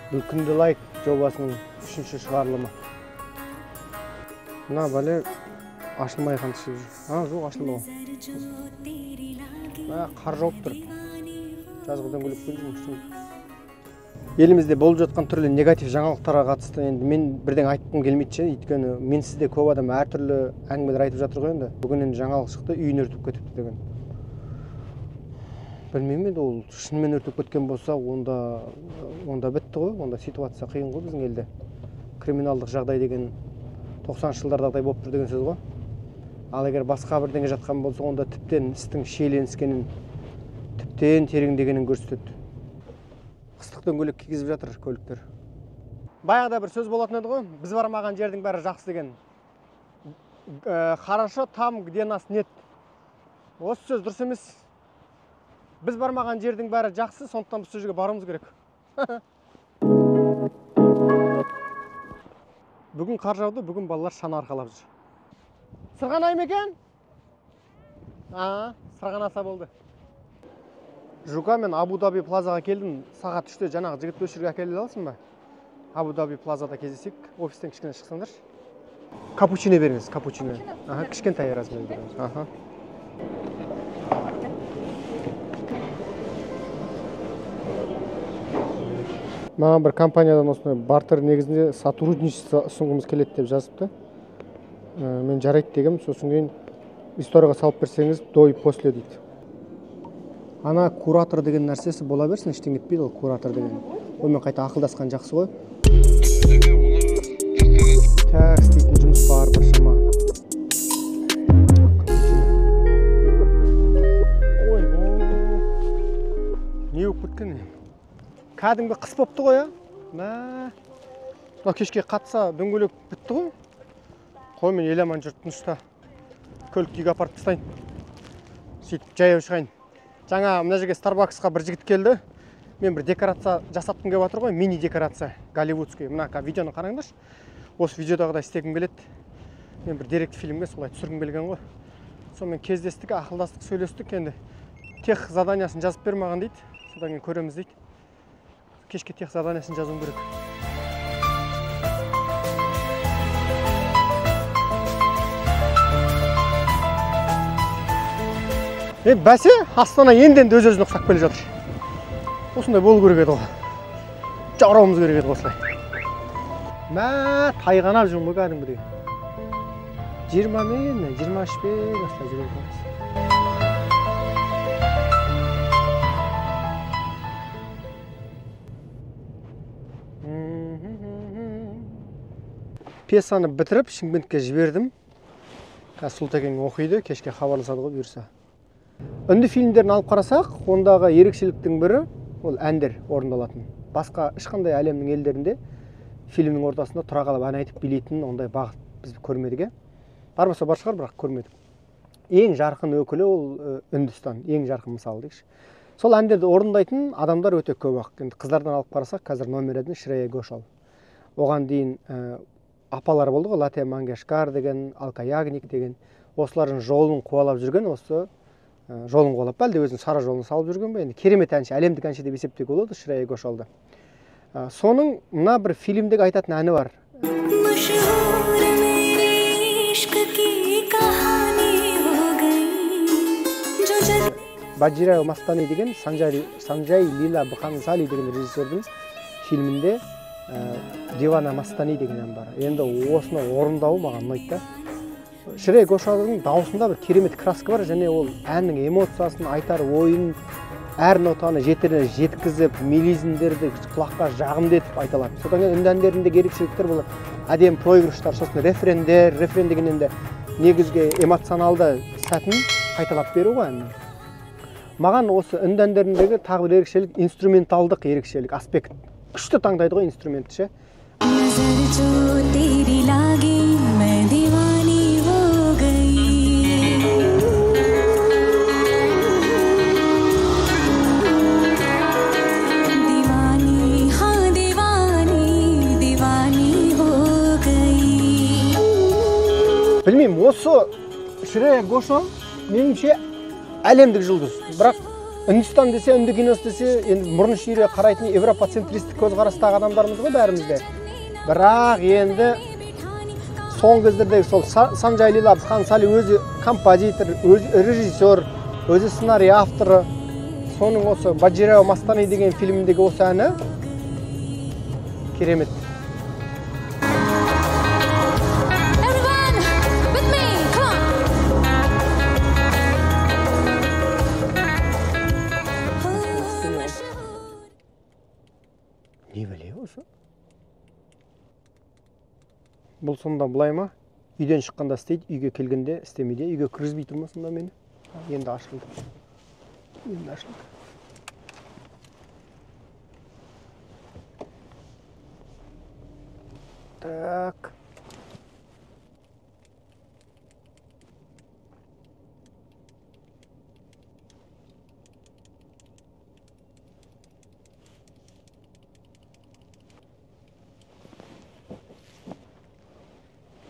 Бұл күнде лайк жобасының 3-ші шығарылымы. Мына бәле ашылмай қантысы жүр. А, жоқ, ашылды ғой. Қар жауып тұр. Жазғы дөңгелек көлік. Елімізде болып жатқан түрлі негатив жаңалықтарға қатысты енді мен бірдеңе айтқым келмейді ше, өйткені менсіз де көп адам әртүрлі әңгімелер айтып жатыр ғой енді. Бүгін енді жаңалық шықты, үйін өртеп кетіпті деген. Білмеймін енді, ол шынымен өртеп кеткен болса, онда бітті ғой, онда ситуация қиын ғой біздің елде. Криминалдық жағдай деген 90-шы жылдардағыдай болып тұр деген сөз ғой. Ал егер басқа бірдеңе жатқан болса, онда тіптен істің шиеленіскенін, тіптен тереңдегенін көрсетеді. Қыстық дөңгелек кигізіп жатыр көліктер. Баяғыда бір сөз болатын еді ғой, біз бармаған жердің бәрі жақсы деген. Хорошо там, где нас нет. Осы сөз дұрыс емес. Біз бармаған жердің бәрі жақсы, сондықтан біз сол жерге баруымыз керек. Бүгін қар жауды, бүгін балалар шана арқалап жүр. Сырғанай ма екен? Сырғанаса болды. Жука, мен Абу-Даби плазаға келдім. Сағат 3-те жаңағы жігітті осы жерге әкеле аласың ба? Абу-Даби плазада кездесейік. Офистен кішкене шықсаңдаршы. Капучино беріңіз, капучино. Аха, кішкентай размер беріңіз. Аха. Маған бір компаниядан осындай бартер негізінде сотрудничество ұсынғымыз келеді деп жазыпты. Мен жарайды дегем, сосын кейін историяға салып берсеңіз, до и после дейді. Ана куратор деген нәрсесі бола берсін, ештеңе етпейді ол куратор деген. Онымен қайта ақылдасқан жақсы ғой. Так, істейтін жұмыс бар біршама. Ой, не болып кеткен? Кәдімгі қыс бопты ғой, а? Мә. Мына кешке қатса дөңгелек бітті ғой. Қой, мен Еламан жұрт тынышта көлікті үйге апарып тастайын. Сөйтіп жаяу шығайын. Жаңа мына жерге Старбаксқа бір жігіт келді. Мен бір декорация жасатқым келіп жатыр ғой, мини декорация голливудский. Мына видеоны қараңдаршы. Осы видеодағыдай істегім келеді. Мен бір деректі фильмге солай түсіргім келген ғой. Сонымен кездестік, ақылдастық, сөйлестік. Енді тех заданиясын жазып бер маған дейді. Содан кейін көреміз дейді. Кешке тех заданиясын жазуым керек. Бәсе, Астана енді-енді өз-өзіне ұқсап келе жатыр. Осындай болу керек еді ғой. Жаурауымыз керек еді осылай. Мә, тайғанап жүрмін ғой кәдімгідей. 20-мен, 23-пен осылай жүре береміз. Пьесаны бітіріп, Шымкентке жібердім. Қазір Сұлтекең оқиды, кешке хабарласады ғой бұйырса. Үнді фильмдерін алып қарасақ, ондағы ерекшеліктің бірі ол әндер орындалатын. Басқа ешқандай әлемнің елдерінде фильмнің ортасында тұра қалып ән айтып билейтін ондай бағыт біз көрмедік. Бар болса бар шығар, бірақ көрмедік. Ең жарқын өкілі ол Үндістан, ең жарқын мысалы дейікші. Сол әндерді орындайтын адамдар өте көп ақ. Енді қыздардан алып қарасақ, қазір номер 1 Шрея Гошал. Оған дейін апалар болды ғой, Лате Мангешкар деген, Алка Ягник деген. Осылардың жолын қуалап жүрген, осы жолын қуалап па, әлде өзінің сара жолын салып жүрген бе? Енді керемет әнші, әлемдік әнші деп есептеуге болады Шрея Гошалды. Соның мына бір фильмдегі айтатын әні бар. Баджирау Мастани деген Санджай Лила Бхансали деген режиссердің фильмінде Дивана Мастани деген ән бар. Енді осыны орындауы маған ұнайды да. Шрея Гошалдың дауысында бір керемет краска бар, және ол әннің эмоциясын, айтар ойын, әр нотаны жетіріне жеткізіп, мелизмдерді құлаққа жағымды етіп айта алады. Содан кейін үнді әндеріндегі ерекшеліктер бұл әдемі проигрыштар, сосын рефрендер, рефрен деген енді негізгі эмоционалды сәтін қайталап беру ғой әннің. Маған осы үнді әндеріндегі тағы бір ерекшелік инструменталдық ерекшелік, аспект. Күшті таңдайды ғой инструментті ше. Білмеймін, осы Шрея Гошал меніңше әлемдік жұлдыз. Бірақ Үндістан десе, үнді киносы десе, енді мұрын шүйіре қарайтын европацентристік көзқарастағы адамдармыз ғой бәріміз де. Бірақ енді соңғы кездердегі сол Санджай Лила Бхансали өзі композитор, өзі режиссер, өзі сценарий авторы. Соның осы Баджирау Мастани деген фильміндегі осы әні керемет. Не біле осы? Бұл сонда былай ма? Үйден шыққанда істейді, үйге келгенде істемейді. Үйге кіргізбей тұр ма сонда мені? Енді ашылды. Енді ашылды. Так.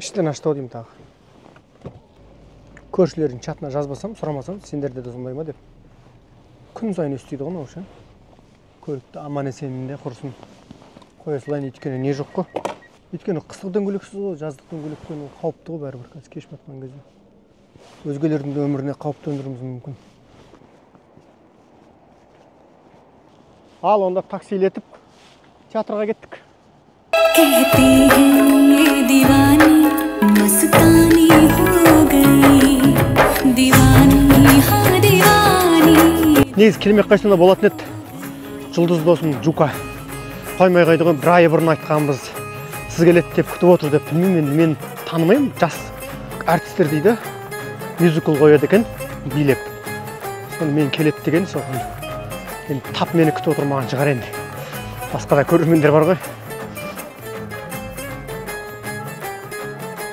Іштен ашты ау деймін тағы. Көршілердің чатына жазбасам, сұрамасам, сендерде де сондай ма деп. Күн сайын өстейді ғой мынау ше. Көлікті аман есенінде құрсын. Қоя салайын, өйткені не жоқ қой. Өйткені қыстық дөңгелексіз ғой, жаздық дөңгелекпен ол қауіпті ғой бәрібір, қазір кеш батқан кезде. Өзгелердің де өміріне қауіп төндіруіміз мүмкін. Ал онда таксилетіп театрға кеттік. Негізі келмей қойсам да болатын еді. Жұлдыз досым Жука қоймай қойды ғой, бір ай бұрын айтқанбыз. Сіз келеді деп күтіп отыр деп. Білмеймін енді, мен танымаймын, жас әртістер дейді. Мюзикл қояды екен, билеп. Соны мен келеді деген, соған енді тап мені күтіп отырмаған шығар енді. Басқа да көрермендер бар ғой.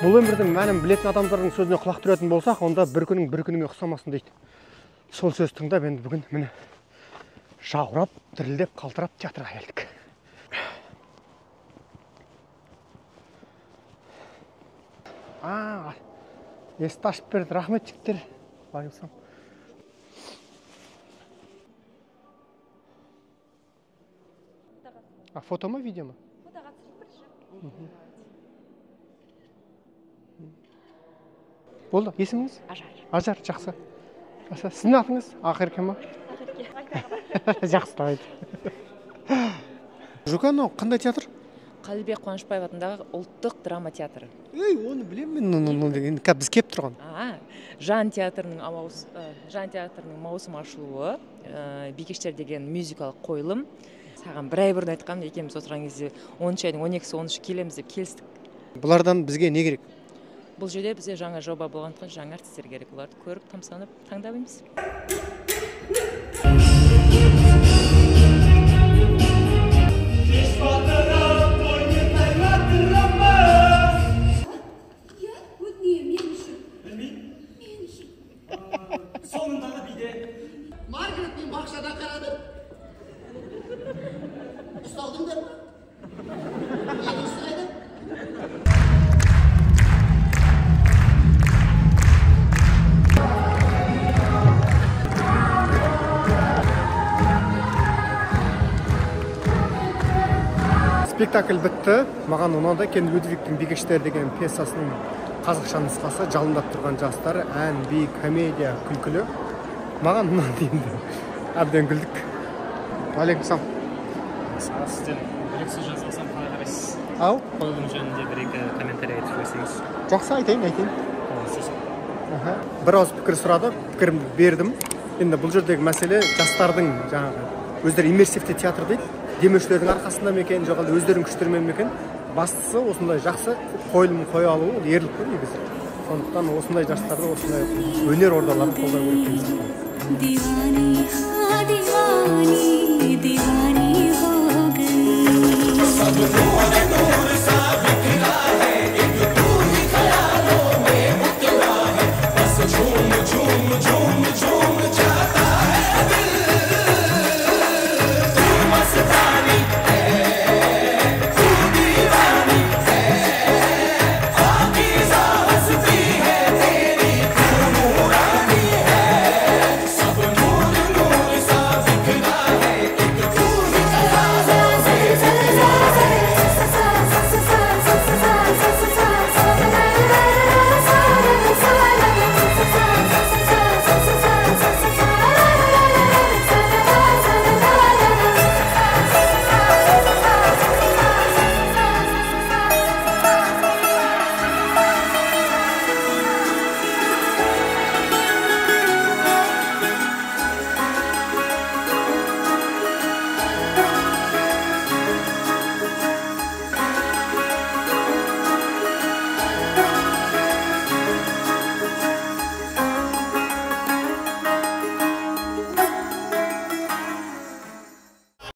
Бұл өмірдің мәнін білетін адамдардың сөзіне құлақ түретін болсақ, онда бір күнің бір күніңе ұқсамасын дейді. Сол сөз тыңдап енді бүгін міне жаурап, дірілдеп, қалтырап театрға келдік. Есікті ашып берді, рахмет жігіттер. Алейкум. А фото ма, видео ма? Фотоға түсіріп бірінші. Болды, есіміңіз? Ажар. Ажар, жақсы. Жақсы. Сіздің атыңыз? Ақерке ма? Ақерке. Жақсы, давайте. Жука, мынау қандай театр? Қалібек Қуанышбаев атындағы ұлттық драма театры. Ей, оны білемін мен, енді біз кеп тұрған. Жан театрының маусым ашылуы, Бикештер деген мюзикал қойылым. Саған бір ай бұрын айтқанмын, екеуміз отырған кезде 10 айдың 12-сі 13 келеміз деп келістік. Бұлардан бізге не керек? Бұл жерде бізге жаңа жоба болғандықтан жаңа әртістер керек. Оларды көріп, тамсанып, таңдап еміз. Маргарет, мен бақшада қарадым. Ұсталдыңдар ма? Екіншісі қайда? Спектакль бітті. Маған ұнады. Кен Людвигтің Бикештер деген пьесасының қазақша нұсқасы, жалындап тұрған жастар, ән, би, комедия, күлкілі. Маған ұнады енді. Әбден күлдік. Алейкум салам. Сізден бір екі сөз жазбасам қалай қарайсыз? Ау? Қойылым жөнінде бір екі комментарий айтып жіберсеңіз. Жақсы, айтайын. Бір ауыз пікір сұрады, пікірімді бердім. Енді бұл жердегі мәселе жастардың жаңағы өздері иммерсивті театр дейді. Демеушілердің арқасында ма екен, жоқ әлде өздерінің күштерімен ме екен? Бастысы осындай жақсы қойылым қоя алу ол ерлік қой негізі. Сондықтан осындай жастарды, осындай өнер ордаларын қолдау керек деген сияқты.